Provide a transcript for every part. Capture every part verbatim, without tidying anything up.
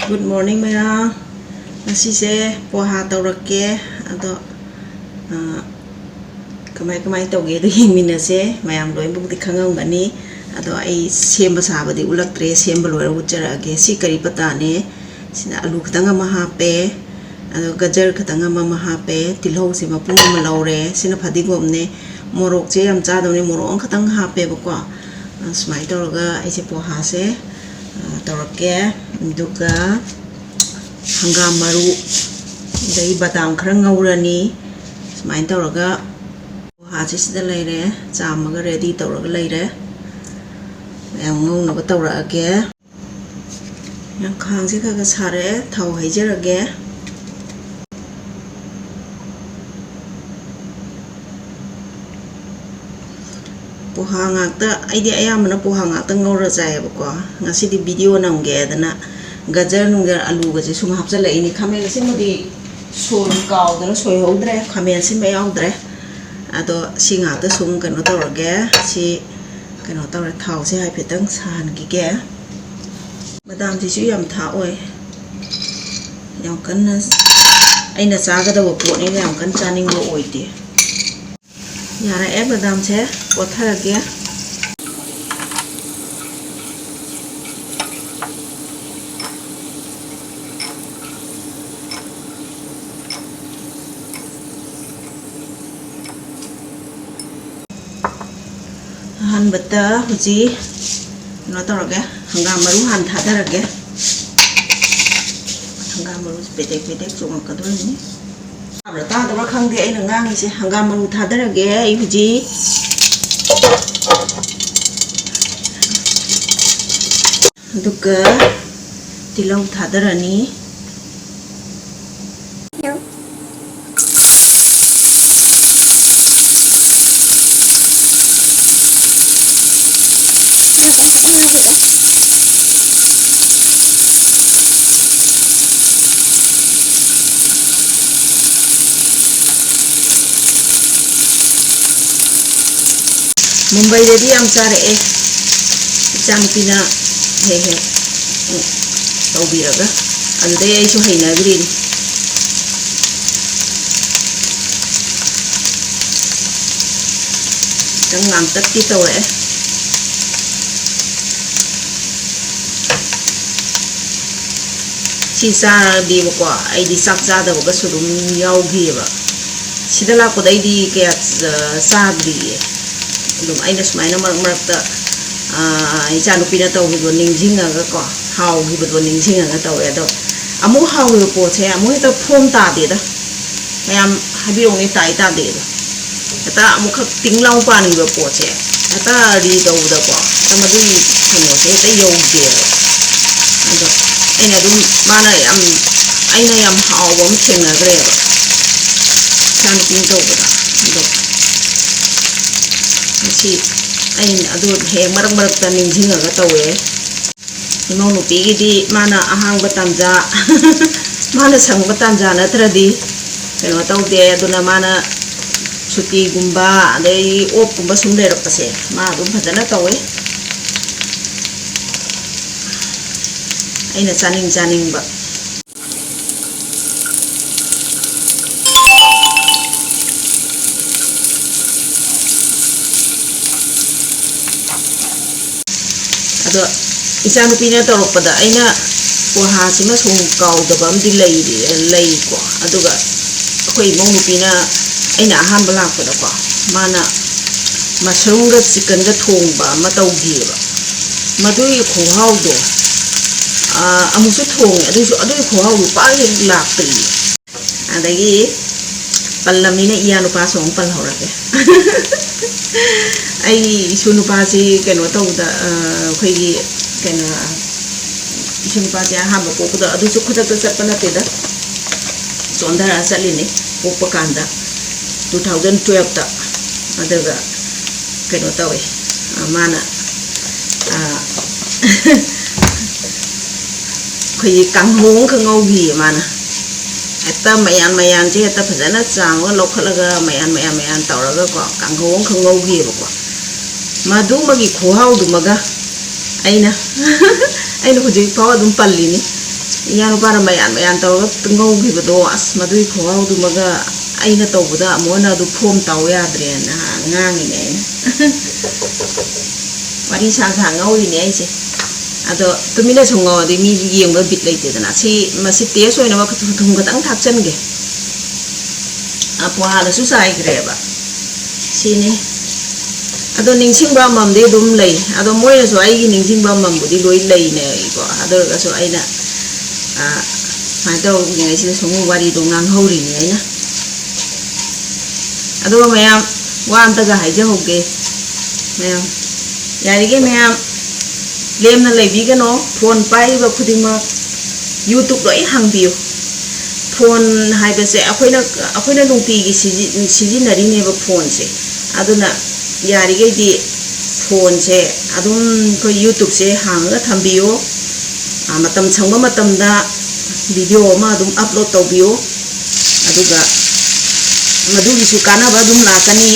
Good morning, ꯃꯌꯥꯝ꯫ ꯉꯁꯤꯁꯦ ꯄꯣꯍꯥ ꯇꯧꯔꯛꯀꯦ꯫ ꯑꯗꯣ, ꯑ, ꯀꯃꯥꯏ ꯀꯃꯥꯏ ꯇꯧꯒꯦꯗꯣ ꯌꯦꯡꯃꯤꯟꯅꯁꯦ꯫ ꯃꯌꯥꯝ ꯂꯣꯏꯅꯃꯛꯇꯤ ꯈꯪꯉꯝꯒꯅꯤ꯫ ꯑꯗꯣ ꯑꯩ ꯁꯦꯝꯕ ꯁꯥꯕꯗꯤ ꯎꯠꯂꯛꯇ꯭ꯔꯦ, ꯁꯦꯝꯕ ꯂꯣꯏꯔ ꯎꯠꯆꯔꯛꯑꯒꯦ꯫ ꯁꯤ ꯀꯔꯤ ꯄꯇꯥꯅꯦ꯫ ꯁꯤꯅ ꯑꯂꯨ ꯈꯤꯇꯪ ꯑꯃ ꯍꯥꯞꯄꯦ, ꯑꯗꯣ ꯒꯖꯔ ꯈꯤꯇꯪ ꯑꯃ ꯑꯃ ꯍꯥꯞꯄꯦ, ꯇꯤꯜꯍꯧꯁꯦ ꯃꯄꯨꯝ ꯑꯃ ꯂꯧꯔꯦ꯫ ꯁꯤꯅ ꯐꯗꯤꯒꯣꯝꯅꯦ꯫ ꯃꯣꯔꯣꯛꯁꯦ ꯌꯥꯝ ꯆꯥꯗꯕꯅꯤ, ꯃꯣꯔꯣꯛ ꯑꯃꯈꯛꯇꯪ ꯍꯥꯞꯄꯦꯕꯀꯣ꯫ ꯑ, ꯁꯨꯃꯥꯏꯅ ꯇꯧꯔꯒ ꯑꯩꯁꯦ ꯄꯣꯍꯥꯁꯦ, ꯑ, ꯇꯧꯔꯛꯀꯦ꯫ ꯑꯗꯨꯒ ꯍꯪꯒꯥꯝ ꯃꯔꯨ, ꯑꯗꯩ ꯕꯗꯥꯝ ꯈꯔ ꯉꯧꯔꯅꯤ꯫ ꯁꯨꯃꯥꯏꯅ ꯇꯧꯔꯒ ꯄꯣꯍꯥꯁꯦ ꯁꯤꯗ ꯂꯩꯔꯦ, ꯆꯥꯝꯃꯒ ready ꯇꯧꯔꯒ ꯂꯩꯔꯦ꯫ ꯃꯌꯥꯝ ꯉꯧꯅꯕ ꯇꯧꯔꯛꯑꯒꯦ꯫ ꯌꯥꯝ ꯈꯥꯡꯁꯦ ꯈꯔ ꯈꯔ ꯁꯥꯔꯛꯑꯦ, ꯊꯥꯎ ꯍꯩꯖꯔꯒꯦ꯫ ꯄꯣꯍꯥ ꯉꯥꯛꯇ, ꯑꯩꯗꯤ ꯑꯌꯥꯝꯕꯅ ꯄꯣꯍꯥ ꯉꯥꯛꯇ ꯉꯧꯔ ꯆꯥꯏꯌꯦꯕꯀꯣ꯫ ꯉꯁꯤꯗꯤ video ꯅꯝꯒꯦꯗꯅ ꯒꯖꯔ ꯅꯨꯡꯖꯔ ꯑꯂꯨꯒꯁꯦ ꯁꯨꯝ ꯍꯥꯞꯆꯤꯜꯂꯛꯏꯅꯤ꯫ ꯈꯥꯃꯦꯟ ꯑꯁꯤꯟꯕꯗꯤ ꯁꯣꯏ, ꯀꯥꯎꯗꯅ ꯁꯣꯏꯍꯧꯗ꯭ꯔꯦ, ꯈꯥꯃꯦꯟ ꯑꯁꯤꯟꯕ ꯌꯥꯎꯗ꯭ꯔꯦ꯫ ꯑꯗꯣ ꯁꯤ ꯉꯥꯛꯇ ꯁꯨꯝ ꯀꯩꯅꯣ ꯇꯧꯔꯒꯦ꯫ ꯁꯤ ꯀꯩꯅꯣ ꯇꯧꯔꯦ, ꯊꯥꯎꯁꯦ ꯍꯥꯏꯐꯦꯠꯇꯪ ꯁꯥꯍꯟꯈꯤꯒꯦ꯫ ꯕꯗꯥꯝꯁꯤꯁꯨ ꯌꯥꯝ ꯊꯥꯛꯑꯣꯏ, ꯌꯥꯝ ꯀꯟꯅ ꯑꯩꯅ ꯆꯥꯒꯗꯕ ꯄꯣꯠꯅꯤꯅ ꯌꯥꯝ ꯀꯟꯅ ꯆꯥꯅꯤꯡꯕ ꯑꯣꯏꯗꯦ꯫ ꯌꯥꯔꯛꯑꯦ, ꯕꯗꯥꯝꯁꯦ ꯀꯣꯠꯊꯔꯒꯦ꯫ ꯑꯍꯥꯟꯕꯗ ꯍꯧꯖꯤꯛ ꯀꯩꯅꯣ ꯇꯧꯔꯒꯦ, ꯍꯪꯒꯥꯝ ꯃꯔꯨ ꯍꯥꯟꯅ ꯊꯥꯗꯔꯒꯦ꯫ ꯍꯪꯒꯥꯝ ꯃꯔꯨꯁꯦ ꯄꯦꯗꯦꯛ ꯄꯦꯗꯦꯛ ꯆꯣꯡꯉꯛꯀꯗꯣꯏꯅꯤ꯫ ꯇꯥꯕ꯭ꯔꯥ ꯇꯥꯗꯕ꯭ꯔꯥ ꯈꯪꯗꯦ ꯑꯩꯅ ꯉꯥꯡꯉꯤꯁꯦ꯫ ꯍꯪꯒꯥꯝ ꯃꯔꯨ ꯊꯥꯗꯔꯒꯦ ꯑꯩ ꯍꯧꯖꯤꯛ꯫ ꯑꯗꯨꯒ ꯇꯤꯜꯍꯧ ꯊꯥꯗꯔꯅꯤ꯫ ꯃꯨꯝꯕꯩꯗꯗꯤ ꯌꯥꯝ ꯆꯥꯔꯛꯑꯦ꯫ ꯏꯆꯥꯅꯨꯄꯤꯅ ꯍꯦꯛ ꯍꯦꯛ, ꯎꯝ, ꯇꯧꯕꯤꯔꯒ ꯑꯗꯨꯗꯩ ꯑꯩꯁꯨ ꯍꯩꯅꯈ꯭ꯔꯤꯅꯤ꯫ ꯈꯤꯇꯪ ꯉꯥꯡꯇꯛꯇꯤ ꯇꯧꯔꯛꯑꯦ꯫ ꯁꯤ ꯆꯥꯔꯗꯤꯕꯀꯣ, ꯑꯩꯗꯤ ꯆꯥꯛ ꯆꯥꯗꯕꯒꯁꯨ ꯑꯗꯨꯝ ꯌꯥꯎꯈꯤꯑꯕ꯫ ꯁꯤꯗ ꯂꯥꯛꯄꯗ ꯑꯩꯗꯤ ꯀꯌꯥ ꯆꯥꯗ꯭ꯔꯤꯌꯦ꯫ ꯑꯗꯨꯝ ꯑꯩꯅ ꯁꯨꯃꯥꯏꯅ ꯃꯔꯛ ꯃꯔꯛꯇ, ꯑꯥ, ꯏꯆꯥꯅꯨꯄꯤꯅ ꯇꯧꯈꯤꯕꯗꯣ ꯅꯤꯡꯁꯤꯡꯉꯒꯀꯣ, ꯍꯥꯎꯈꯤꯕꯗꯣ ꯅꯤꯡꯁꯤꯡꯉꯒ ꯇꯧꯋꯦ꯫ ꯑꯗꯣ ꯑꯃꯨꯛ ꯍꯥꯎꯈꯤꯕ ꯄꯣꯠꯁꯦ ꯑꯃꯨꯛ ꯍꯦꯛꯇ ꯐꯣꯝ ꯇꯥꯗꯦꯗ꯫ ꯃꯌꯥꯝ ꯍꯥꯏꯕꯤꯔꯛꯎꯅꯦ, ꯇꯥꯏ ꯇꯥꯗꯦꯗꯣ꯫ ꯍꯦꯛꯇ ꯑꯃꯨꯛꯈꯛ ꯇꯤꯡ ꯂꯥꯎ ꯄꯥꯟꯈꯤꯕ ꯄꯣꯠꯁꯦ ꯍꯦꯛꯇ ꯔꯤ ꯇꯧꯕꯗꯀꯣ, ꯍꯦꯛꯇ ꯃꯗꯨꯒꯤ ꯀꯩꯅꯣꯁꯦ ꯍꯦꯛꯇ ꯌꯧꯗꯦꯕ꯫ ꯑꯗꯣ ꯑꯩꯅ ꯑꯗꯨꯝ, ꯃꯥꯅ ꯌꯥꯝ, ꯑꯩꯅ ꯌꯥꯝ ꯍꯥꯎꯕ ꯑꯃ ꯊꯦꯡꯅꯈ꯭ꯔꯦꯕ꯫ ꯏꯆꯥꯅꯨꯄꯤꯅ ꯇꯧꯕꯗ꯫ ꯑꯗꯣ ꯃꯁꯤ ꯑꯩꯅ ꯑꯗꯨ ꯍꯦꯛ ꯃꯔꯛ ꯃꯔꯛꯇ ꯅꯤꯡꯁꯤꯡꯉꯒ ꯇꯧꯋꯦ꯫ ꯏꯃꯧ ꯅꯨꯄꯤꯒꯤꯗꯤ ꯃꯥꯅ ꯑꯍꯥꯡꯕ ꯇꯥꯟꯖꯥ, ꯃꯥꯅ ꯁꯪꯕ ꯇꯥꯟꯖꯥ ꯅꯠꯇ꯭ꯔꯗꯤ ꯀꯩꯅꯣ ꯇꯧꯗꯦ꯫ ꯑꯗꯨꯅ ꯃꯥꯅ ꯁꯨꯇꯤꯒꯨꯝꯕ ꯑꯗꯩ ꯑꯣꯞꯀꯨꯝꯕ ꯁꯨꯝ ꯂꯩꯔꯛꯄꯁꯦ ꯃꯥ ꯑꯗꯨꯝ ꯐꯖꯅ ꯇꯧꯋꯦ꯫ ꯑꯩꯅ ꯆꯥꯅꯤꯡ ꯆꯥꯅꯤꯡꯕ꯫ ꯑꯗꯣ ꯏꯆꯥꯅꯨꯄꯤꯅ ꯇꯧꯔꯛꯄꯗ ꯑꯩꯅ ꯄꯣꯍꯥꯁꯤꯃ ꯁꯨꯝ ꯀꯥꯎꯗꯕ ꯑꯃꯗꯤ ꯂꯩꯔꯤ, ꯂꯩꯀꯣ꯫ ꯑꯗꯨꯒ ꯑꯩꯈꯣꯏ ꯏꯃꯧ ꯅꯨꯄꯤꯅ, ꯑꯩꯅ ꯑꯍꯥꯟꯕ ꯂꯥꯛꯄꯗꯀꯣ, ꯃꯥꯅ ꯃꯁꯔꯨꯝꯒ ꯆꯤꯛꯀꯟꯒ ꯊꯣꯡꯕ ꯑꯃ ꯇꯧꯈꯤꯑꯕ꯫ ꯃꯗꯨꯒꯤ ꯈꯨꯍꯥꯎꯗꯣ, ꯑꯥ, ꯑꯃꯨꯛꯁꯨ ꯊꯣꯡꯉꯦ, ꯑꯗꯨꯁꯨ ꯑꯗꯨꯒꯤ ꯈꯨꯍꯥꯎꯗꯣ ꯄꯥꯛ ꯍꯦꯛ ꯂꯥꯛꯇ꯭ꯔꯤ꯫ ꯑꯗꯒꯤ ꯄꯜꯂꯝꯅꯤꯅ ꯏꯌꯥ ꯅꯨꯄꯥꯁꯨ ꯑꯃꯨꯛ ꯄꯜꯍꯧꯔꯒꯦ꯫ ꯑꯩꯒꯤ ꯏꯁꯨ ꯅꯨꯄꯥꯁꯤ ꯀꯩꯅꯣ ꯇꯧꯕꯗ, ꯑ, ꯑꯩꯈꯣꯏꯒꯤ ꯀꯩꯅꯣ, ꯏꯁꯨ ꯅꯨꯄꯥꯁꯦ ꯑꯍꯥꯟꯕ ꯄꯣꯛꯄꯗ ꯑꯗꯨꯁꯨ ꯈꯨꯗꯛꯇ ꯆꯠꯄ ꯅꯠꯇꯦꯗ, ꯆꯣꯟꯊꯔꯛꯑ ꯆꯠꯂꯤꯅꯤ ꯄꯣꯛꯄ ꯀꯥꯟꯗ, two thousand twelve ꯇ꯫ ꯑꯗꯨꯒ ꯀꯩꯅꯣ ꯇꯧꯋꯦ, ꯑ, ꯃꯥꯅ, ꯑ, ꯑꯩꯈꯣꯏꯒꯤ ꯀꯥꯡꯍꯧ ꯑꯃꯈꯛ ꯉꯧꯈꯤꯌꯦ ꯃꯥꯅ꯫ ꯍꯦꯛꯇ ꯃꯌꯥꯟ ꯃꯌꯥꯟꯁꯦ ꯍꯦꯛꯇ ꯐꯖꯅ ꯆꯥꯝꯃꯒ ꯂꯧꯈꯠꯂꯒ ꯃꯌꯥꯟ ꯃꯌꯥꯟ ꯃꯌꯥꯟ ꯇꯧꯔꯒꯀꯣ, ꯀꯥꯡꯍꯧ ꯑꯃꯈꯛ ꯉꯧꯈꯤꯑꯕꯀꯣ꯫ ꯃꯗꯨꯃꯒꯤ ꯈꯨꯍꯥꯎꯗꯨꯃꯒ ꯑꯩꯅ ꯑꯩꯅ ꯍꯧꯖꯤꯛ ꯐꯥꯎ ꯑꯗꯨꯝ ꯄꯜꯂꯤꯅꯤ꯫ ꯏꯌꯥ ꯅꯨꯄꯥꯅ ꯃꯌꯥꯟ ꯃꯌꯥꯟ ꯇꯧꯔꯒ ꯉꯧꯈꯤꯕꯗꯣ, ꯑꯁ, ꯃꯗꯨꯒꯤ ꯈꯨꯍꯥꯎꯗꯨꯃꯒ ꯑꯩꯅ ꯇꯧꯕꯗ ꯑꯃꯨꯛ ꯍꯟꯅ ꯑꯗꯨ ꯐꯣꯝ ꯇꯥꯎ ꯌꯥꯗ꯭ꯔꯦꯅ ꯉꯥꯡꯉꯤꯅꯦ ꯑꯩꯅ꯫ ꯋꯥꯔꯤ ꯁꯥ ꯁꯥ ꯉꯧꯔꯤꯅꯦ ꯑꯩꯁꯦ꯫ ꯑꯗꯣ ꯇꯨꯃꯤꯟꯅ ꯁꯨꯝ ꯉꯧꯔꯗꯤ ꯃꯤꯁꯨ ꯌꯦꯡꯕ ꯕꯤꯠ ꯂꯩꯇꯦꯗꯅ꯫ ꯁꯤ, ꯃꯁꯤ ꯇꯦꯁ ꯑꯣꯏꯅꯕ ꯊꯨꯝ ꯈꯤꯇꯪ ꯊꯥꯛꯆꯟꯒꯦ꯫ ꯑ, ꯄꯣꯍꯥꯗꯁꯨ ꯆꯥꯏꯈ꯭ꯔꯦꯕ꯫ ꯁꯤꯅꯤ꯫ ꯑꯗꯣ ꯅꯤꯡꯁꯤꯡꯕ ꯑꯃꯃꯝꯗꯤ ꯑꯗꯨꯝ ꯂꯩ꯫ ꯑꯗꯣ ꯃꯣꯏꯅꯁꯨ ꯑꯩꯒꯤ ꯅꯤꯡꯁꯤꯡꯕ ꯑꯃꯃꯝꯕꯨꯗꯤ ꯂꯣꯏ ꯂꯩꯅꯩꯀꯣ꯫ ꯑꯗꯨ ꯑꯣꯏꯔꯒꯁꯨ ꯑꯩꯅ, ꯑ, ꯁꯨꯃꯥꯏꯅ ꯇꯧꯔꯤꯉꯩꯁꯤꯗ ꯁꯨꯝ ꯋꯥꯔꯤꯗꯣ ꯉꯥꯡꯍꯧꯔꯤꯅꯤ ꯑꯩꯅ꯫ ꯑꯗꯨꯒ ꯃꯌꯥꯝ, ꯋꯥ ꯑꯝꯇꯒ ꯍꯥꯏꯖꯍꯧꯒꯦ꯫ ꯃꯌꯥꯝ, ꯌꯥꯔꯤꯈꯩ ꯃꯌꯥꯝ ꯂꯦꯝꯅ ꯂꯩꯕꯤꯒꯅꯣ꯫ ꯐꯣꯟ ꯄꯥꯏꯔꯤꯕ ꯈꯨꯗꯤꯡꯃꯛ YouTube ꯂꯣꯏ ꯍꯥꯡꯕꯤꯌꯨ꯫ ꯐꯣꯟ ꯍꯥꯏꯕꯁꯦ ꯑꯩꯈꯣꯏꯅ, ꯑꯩꯈꯣꯏꯅ ꯅꯨꯡꯇꯤꯒꯤ ꯁꯤꯖꯤ-, ꯁꯤꯖꯤꯟꯅꯔꯤꯅꯦꯕ ꯐꯣꯟꯁꯦ꯫ ꯑꯗꯨꯅ ꯌꯥꯔꯤꯈꯩꯗꯤ ꯐꯣꯟꯁꯦ ꯑꯗꯨꯝ ꯑꯩꯈꯣꯏ YouTubeꯁꯦ ꯍꯥꯡꯉꯒ ꯊꯝꯕꯤꯌꯨ꯫ ꯑ, ꯃꯇꯝ ꯁꯪꯕ ꯃꯇꯝꯗ video ꯑꯃ ꯑꯗꯨꯝ upload ꯇꯧꯕꯤꯌꯨ꯫ ꯑꯗꯨꯒ ꯃꯗꯨꯒꯤꯁꯨ ꯀꯥꯟꯅꯕ ꯑꯗꯨꯝ ꯂꯥꯛꯀꯅꯤ꯫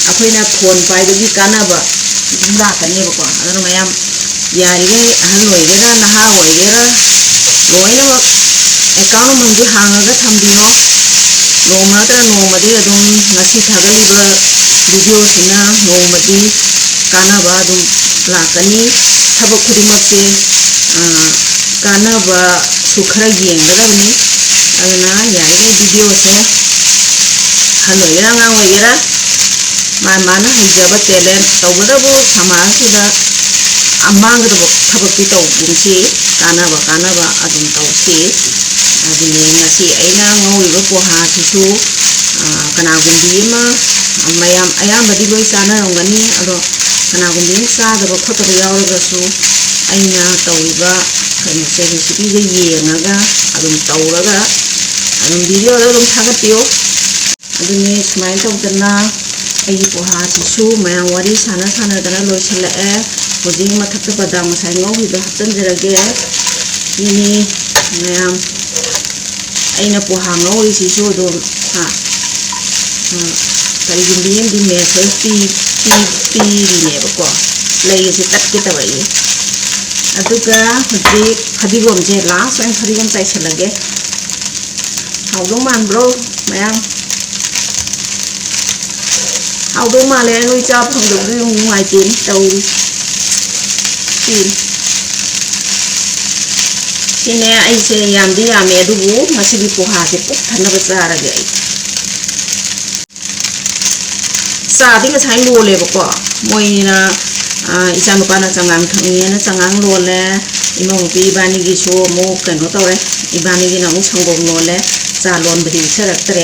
ꯑꯩꯈꯣꯏꯅ ꯐꯣꯟ ꯄꯥꯏꯕꯒꯤ ꯀꯥꯟꯅꯕ ꯑꯗꯨꯝ ꯂꯥꯛꯀꯅꯦꯕꯀꯣ꯫ ꯑꯗꯨꯅ ꯃꯌꯥꯝ ꯌꯥꯔꯤꯈꯩ ꯑꯍꯜ ꯑꯣꯏꯒꯦꯔꯥ, ꯅꯍꯥ ꯑꯣꯏꯒꯦꯔꯥ, ꯂꯣꯏꯅꯃꯛ account ꯑꯃꯃꯝꯗꯤ ꯍꯥꯡꯉꯒ ꯊꯝꯕꯤꯔꯣ꯫ ꯅꯣꯡꯃ ꯅꯠꯇ꯭ꯔꯒ ꯅꯣꯡꯃꯗꯤ ꯑꯗꯨꯝ ꯉꯁꯤ ꯊꯥꯒꯠꯂꯤꯕ videoꯁꯤꯅ ꯅꯣꯡꯃꯗꯤ ꯀꯥꯟꯅꯕ ꯑꯗꯨꯝ ꯂꯥꯛꯀꯅꯤ꯫ ꯊꯕꯛ ꯈꯨꯗꯤꯡꯃꯛꯁꯦ, ꯑ, ꯀꯥꯟꯅꯕꯁꯨ ꯈꯔ ꯌꯦꯡꯒꯗꯕꯅꯤ꯫ ꯑꯗꯨꯅ ꯌꯥꯔꯤꯉꯩ videoꯁꯦ ꯑꯍꯜ ꯑꯣꯏꯒꯦꯔꯥ ꯑꯉꯥꯡ ꯑꯣꯏꯒꯦꯔꯥ, ꯃꯥ ꯃꯥꯅ ꯍꯩꯖꯕ talent ꯇꯧꯕꯇꯕꯨ ꯁꯃꯥꯖꯁꯤꯗ ꯃꯥꯡꯒꯗꯕ ꯊꯕꯛꯇꯤ ꯇꯧꯒꯨꯝꯁꯤ, ꯀꯥꯟꯅꯕ ꯀꯥꯟꯅꯕ ꯑꯗꯨꯝ ꯇꯧꯁꯤ꯫ ꯑꯗꯨꯅꯦ ꯉꯁꯤ ꯑꯩꯅ ꯉꯧꯔꯤꯕ ꯄꯣꯍꯥꯁꯤꯁꯨ, ꯑ, ꯀꯅꯥꯒꯨꯝꯕꯤ ꯑꯃ, ꯃꯌꯥꯝ ꯑꯌꯥꯝꯕꯗꯤ ꯂꯣꯏ ꯆꯥꯅꯔꯝꯒꯅꯤ, ꯑꯗꯣ ꯀꯅꯥꯒꯨꯝꯕꯤ ꯑꯃ ꯆꯥꯗꯕ ꯈꯣꯠꯇꯕ ꯌꯥꯎꯔꯒꯁꯨ ꯑꯩꯅ ꯇꯧꯔꯤꯕ ꯀꯩꯅꯣꯁꯦ, recipeꯁꯦ ꯌꯦꯡꯉꯒ ꯑꯗꯨꯝ ꯇꯧꯔꯒ ꯑꯗꯨꯝ videoꯗ ꯑꯗꯨꯝ ꯊꯥꯒꯠꯄꯤꯌꯨ꯫ ꯑꯗꯨꯅꯤ, ꯁꯨꯃꯥꯏꯅ ꯇꯧꯗꯅ ꯑꯩꯒꯤ ꯄꯣꯍꯥꯁꯤꯁꯨ ꯃꯌꯥꯝ ꯋꯥꯔꯤ ꯁꯥꯟꯅ ꯁꯥꯟꯅꯗꯅ ꯂꯣꯏꯁꯤꯜꯂꯛꯑꯦ꯫ ꯍꯧꯖꯤꯛ ꯃꯊꯛꯇ ꯕꯗꯥꯝ ꯉꯁꯥꯏ ꯉꯧꯈꯤꯕꯗꯣ ꯍꯥꯞꯆꯤꯟꯖꯔꯒꯦ꯫ ꯁꯤꯅꯤ ꯃꯌꯥꯝ, ꯑꯩꯅ ꯄꯣꯍꯥ ꯉꯧꯔꯤꯁꯤꯁꯨ ꯑꯗꯨꯝ, ꯍꯥ, ꯑ, ꯀꯔꯤꯒꯨꯝꯕꯤ ꯑꯃꯗꯤ ꯃꯦꯁꯔ ꯄꯤ-, ꯄꯤ-, ꯄꯤꯔꯤꯅꯦꯕꯀꯣ꯫ ꯂꯩ ꯑꯁꯤ ꯇꯠꯀꯦ ꯇꯧꯔꯛꯏ꯫ ꯑꯗꯨꯒ ꯍꯧꯖꯤꯛ ꯐꯗꯤꯒꯣꯝꯁꯦ, ꯂꯥꯁ ꯑꯣꯏꯅ ꯐꯗꯤꯒꯣꯝ ꯆꯥꯏꯁꯤꯜꯂꯒꯦ꯫ ꯍꯥꯎꯗꯧ ꯃꯥꯟꯕ꯭ꯔꯣ ꯃꯌꯥꯝ? ꯍꯥꯎꯗꯧ ꯃꯥꯜꯂꯦ, ꯅꯣꯏ ꯆꯥ ꯐꯪꯗꯕꯗꯣ ꯌꯥꯝ ꯅꯨꯡꯉꯥꯏꯇꯦꯅꯦ ꯇꯧꯔꯤꯁꯦ꯫ ꯁꯤꯅꯤ꯫ ꯁꯤꯅꯦ ꯑꯩꯁꯦ ꯌꯥꯝꯗꯤ ꯌꯥꯝꯃꯦ, ꯑꯗꯨꯕꯨ ꯉꯁꯤꯒꯤ ꯄꯣꯍꯥꯁꯦ ꯄꯨꯛ ꯊꯟꯅꯕ ꯆꯥꯔꯒꯦ ꯑꯩ꯫ ꯆꯥꯗꯤ ꯉꯁꯥꯏ ꯂꯣꯜꯂꯦꯕꯀꯣ꯫ ꯃꯣꯏꯅ, ꯑ, ꯏꯆꯥꯅꯨꯄꯥꯅ ꯆꯉꯥꯡ ꯊꯛꯅꯤꯡꯉꯦꯅ ꯆꯉꯥꯡ ꯂꯣꯜꯂꯦ꯫ ꯏꯅꯥꯎꯅꯨꯄꯤ ꯏꯕꯥꯅꯤꯒꯤꯁꯨ ꯑꯃꯨꯛ ꯀꯩꯅꯣ ꯇꯧꯔꯦ꯫ ꯏꯕꯥꯅꯤꯒꯤꯅ ꯑꯃꯨꯛ ꯁꯪꯒꯣꯝ ꯂꯣꯜꯂꯦ꯫ ꯆꯥ ꯂꯣꯟꯕꯗꯤ ꯎꯠꯆꯔꯛꯇ꯭ꯔꯦ꯫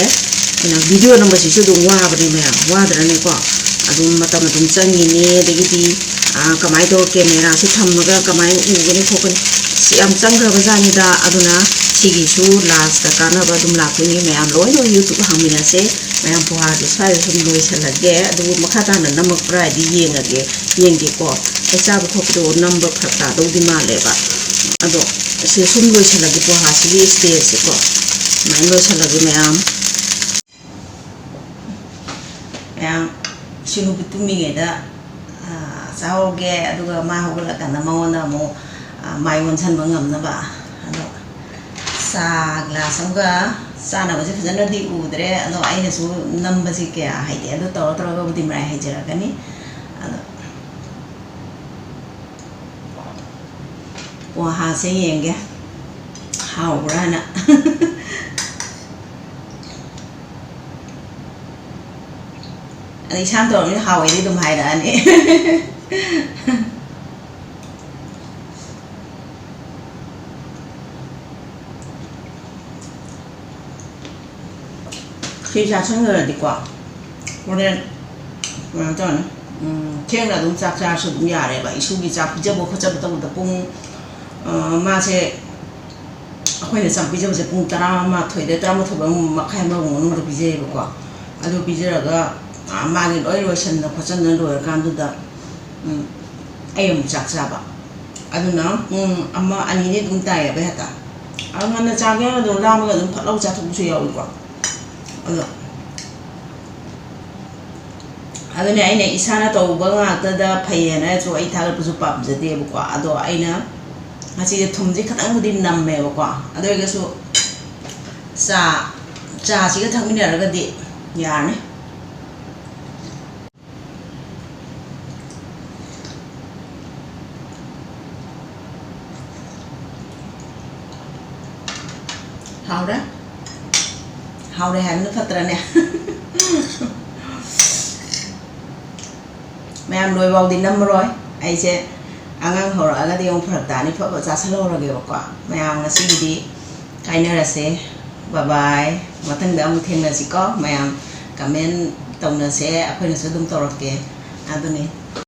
ꯑꯩꯅ ꯚꯤꯗꯤꯑꯣ ꯅꯝꯕꯁꯤꯁꯨ ꯑꯗꯨꯝ ꯋꯥꯕꯅꯦ ꯃꯌꯥꯝ, ꯋꯥꯗ꯭ꯔꯅꯦꯀꯣ? ꯑꯗꯨꯝ ꯃꯇꯝ ꯑꯗꯨꯝ ꯆꯪꯉꯤꯅꯤ꯫ ꯑꯗꯒꯤꯗꯤ, ꯑ, ꯀꯃꯥꯏꯅ ꯇꯧꯔ ꯀꯦꯃꯦꯔꯥꯁꯤ ꯊꯝꯃꯒ ꯀꯃꯥꯏꯅ ꯎꯒꯅꯤ ꯈꯣꯠꯀꯅꯤ, ꯁꯤ ꯌꯥꯝ ꯆꯪꯈ꯭ꯔꯕ ꯖꯥꯠꯅꯤꯗ꯫ ꯑꯗꯨꯅ ꯁꯤꯒꯤꯁꯨ ꯂꯥꯁꯇ ꯀꯥꯟꯅꯕ ꯑꯗꯨꯝ ꯂꯥꯛꯇꯣꯏꯅꯤ꯫ ꯃꯌꯥꯝ ꯂꯣꯏꯅ YouTube ꯍꯥꯡꯃꯤꯟꯅꯁꯦ꯫ ꯃꯌꯥꯝ ꯄꯣꯍꯥꯁꯦ ꯁ꯭ꯋꯥꯏꯗ ꯁꯨꯝ ꯂꯣꯏꯁꯤꯜꯂꯒꯦ꯫ ꯑꯗꯨꯕꯨ ꯃꯈꯥ ꯇꯥꯅ ꯅꯝꯃꯛꯄ꯭ꯔꯥ ꯍꯥꯏꯗꯤ ꯌꯦꯡꯉꯒꯦ, ꯌꯦꯡꯒꯦꯀꯣ꯫ ꯆꯥꯛ ꯆꯥꯕ ꯈꯣꯠꯄꯗꯣ ꯅꯝꯕ ꯐꯔꯛ ꯇꯥꯗꯧꯗꯤ ꯃꯥꯜꯂꯦꯕ꯫ ꯑꯗꯣ ꯁꯤ ꯁꯨꯝ ꯂꯣꯏꯁꯤꯜꯂꯒꯦ, ꯄꯣꯍꯥꯁꯤꯒꯤ ꯁ꯭ꯇꯦꯖꯁꯦꯀꯣ꯫ ꯁꯨꯃꯥꯏꯅ ꯂꯣꯏꯁꯤꯜꯂꯒꯦ ꯃꯌꯥꯝ꯫ ꯃꯌꯥꯝ ꯏꯁꯨ ꯅꯨꯄꯤ ꯇꯨꯝꯃꯤꯉꯩꯗ, ꯑꯥ, ꯆꯥꯍꯧꯒꯦ, ꯑꯗꯨꯒ ꯃꯥ ꯍꯧꯒꯠꯂꯀꯥꯟꯗ ꯃꯉꯣꯟꯗ ꯑꯃꯨꯛ, ꯑꯥ, ꯃꯥꯏ ꯑꯣꯟꯁꯤꯟꯕ ꯉꯝꯅꯕ꯫ ꯑꯗꯣ ꯆꯥ ꯒ꯭ꯂꯥꯁ ꯑꯃꯒ, ꯆꯥꯅꯕꯁꯦ ꯐꯖꯅꯗꯤ ꯎꯗ꯭ꯔꯦ, ꯑꯗꯣ ꯑꯩꯅꯁꯨ ꯅꯝꯕꯁꯦ ꯀꯌꯥ ꯍꯩꯇꯦ, ꯑꯗꯨ ꯇꯧꯔ ꯇꯧꯔꯒꯕꯨꯗꯤ ꯃꯔꯥꯏ ꯍꯩꯖꯔꯛꯀꯅꯤ꯫ ꯑꯗꯣ ꯄꯣꯍꯥꯁꯦ ꯌꯦꯡꯒꯦ ꯍꯥꯎꯕ꯭ꯔꯥꯅ꯫ ꯑꯗ ꯏꯁꯥꯅ ꯇꯧꯔꯕꯅꯤꯅ ꯍꯥꯎꯋꯦꯗꯤ ꯑꯗꯨꯝ ꯍꯥꯏꯔꯛꯑꯅꯤ꯫ ꯁꯤ ꯆꯥꯁꯤꯟꯈ꯭ꯔꯗꯤꯀꯣ, ꯍꯣꯔꯦꯟ ꯀꯩꯅꯣ ꯇꯧꯔꯅꯤ꯫ ꯎꯝ, ꯊꯦꯡꯅ ꯑꯗꯨꯝ ꯆꯥꯛ ꯆꯥꯔꯁꯨ ꯑꯗꯨꯝ ꯌꯥꯔꯦꯕ꯫ ꯏꯁꯨꯒꯤ ꯆꯥꯛ ꯄꯤꯖꯕ ꯈꯣꯠꯆꯕ ꯇꯧꯕꯗ ꯄꯨꯡ, ꯑ, ꯃꯥꯁꯦ, ꯑꯩꯈꯣꯏꯅ ꯆꯥꯛ ꯄꯤꯖꯕꯁꯦ ꯄꯨꯡ ꯇꯔꯥꯃꯥꯊꯣꯏꯗ, ꯇꯔꯥꯃꯥꯊꯣꯏ ꯃꯈꯥꯏ ꯑꯃꯒꯤ ꯃꯅꯨꯡꯗ ꯄꯤꯖꯩꯌꯦꯕꯀꯣ꯫ ꯑꯗꯨ ꯄꯤꯖꯔꯒ, ꯑ, ꯃꯥꯒꯤ ꯂꯣꯏ ꯂꯣꯏꯁꯟꯗꯅ ꯈꯣꯠꯆꯟꯗꯅ ꯂꯣꯏꯔꯀꯥꯟꯗꯨꯗ, ꯎꯝ, ꯑꯩ ꯑꯃꯨꯛ ꯆꯥꯛ ꯆꯥꯕ꯫ ꯑꯗꯨꯅ ꯄꯨꯡ ꯑꯃ, ꯑꯅꯤꯗꯤ ꯑꯗꯨꯝ ꯇꯥꯏꯌꯦꯕ ꯍꯦꯛꯇ꯫ ꯑꯗꯨ ꯉꯟꯅ ꯆꯥꯒꯦ ꯍꯥꯏꯔꯒ ꯑꯗꯨꯝ ꯂꯥꯝꯃꯒ ꯑꯗꯨꯝ ꯐꯠ ꯂꯥꯎ ꯆꯥꯊꯣꯛꯄꯁꯨ ꯌꯥꯎꯏꯀꯣ꯫ ꯑꯗꯣ ꯑꯗꯨꯅꯦ ꯑꯩꯅ ꯏꯁꯥꯅ ꯇꯧꯕ ꯉꯥꯛꯇꯗ ꯐꯩꯌꯦꯅꯁꯨ ꯑꯩ ꯊꯥꯒꯠꯄꯁꯨ ꯄꯥꯝꯖꯗꯦꯕꯀꯣ꯫ ꯑꯗꯣ ꯑꯩꯅ ꯉꯁꯤꯁꯦ ꯊꯨꯝꯁꯦ ꯈꯤꯇꯪꯕꯨꯗꯤ ꯅꯝꯃꯦꯕꯀꯣ꯫ ꯑꯗꯨ ꯑꯣꯏꯔꯒꯁꯨ ꯆꯥ, ꯆꯥꯁꯤꯒ ꯊꯛꯃꯤꯟꯅꯔꯒꯗꯤ ꯌꯥꯔꯅꯤ꯫ ꯍꯥꯎꯔꯦ꯫ ꯍꯥꯎꯔꯦ ꯍꯥꯏꯕꯅ ꯐꯠꯇ꯭ꯔꯅꯦ? ꯃꯌꯥꯝ ꯂꯣꯏꯐꯥꯎꯗꯤ ꯅꯝꯃꯔꯣꯏ꯫ ꯑꯩꯁꯦ ꯑꯉꯥꯡ ꯍꯧꯔꯛꯑꯒꯗꯤ ꯑꯃꯨꯛ ꯐꯔꯛ ꯇꯥꯅꯤ꯫ ꯐꯕ ꯆꯥꯁꯤꯜꯍꯧꯔꯒꯦꯕꯀꯣ꯫ ꯃꯌꯥꯝ ꯉꯁꯤꯒꯤꯗꯤ ꯀꯥꯏꯅꯔꯁꯦ꯫ ꯕꯕꯥꯏ꯫ ꯃꯊꯪꯗ ꯑꯃꯨꯛ ꯊꯦꯡꯅꯁꯤꯀꯣ꯫ ꯃꯌꯥꯝ ꯀꯃꯦꯟ ꯇꯧꯅꯁꯦ꯫ ꯑꯩꯈꯣꯏꯅꯁꯨ ꯑꯗꯨꯝ ꯇꯧꯔꯛꯀꯦ꯫ ꯑꯗꯨꯅꯤ꯫